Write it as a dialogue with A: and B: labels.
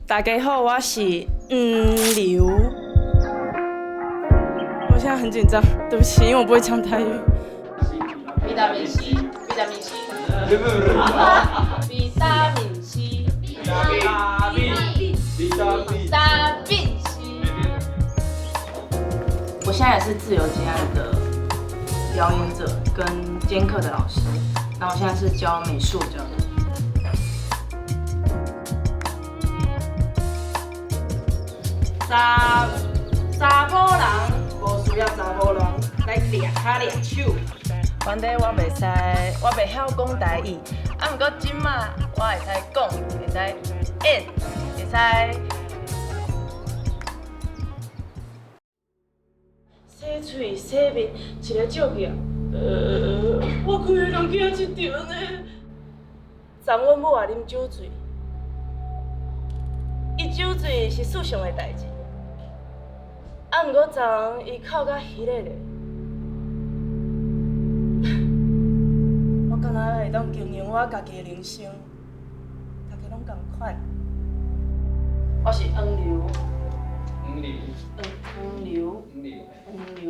A: 大家好，我是黃流。我現在很緊張，對不起，因為我不會講台語。
B: 維他命 C，維他命 C，維他命 C，維他命，維他命 C。
A: 我現在也是自由接案的表演者跟兼課的老師，那我現在是教美術教的。查查埔人無需要查某人來掠跤掠手。原底我袂使，我袂曉講台語，啊，毋過這馬我會使講，會使演，會使。洗喙洗面，一个照鏡，我規个人驚一場呢。昨阮母愛啉酒醉，伊酒醉是世上的代誌。啊，毋過昨昏伊哭甲稀咧咧，我敢若會當經營我家己的人生，大家攏仝款。我是黃流，
C: 黃流，
A: 黃黃流，
C: 黃流。
A: 黃流。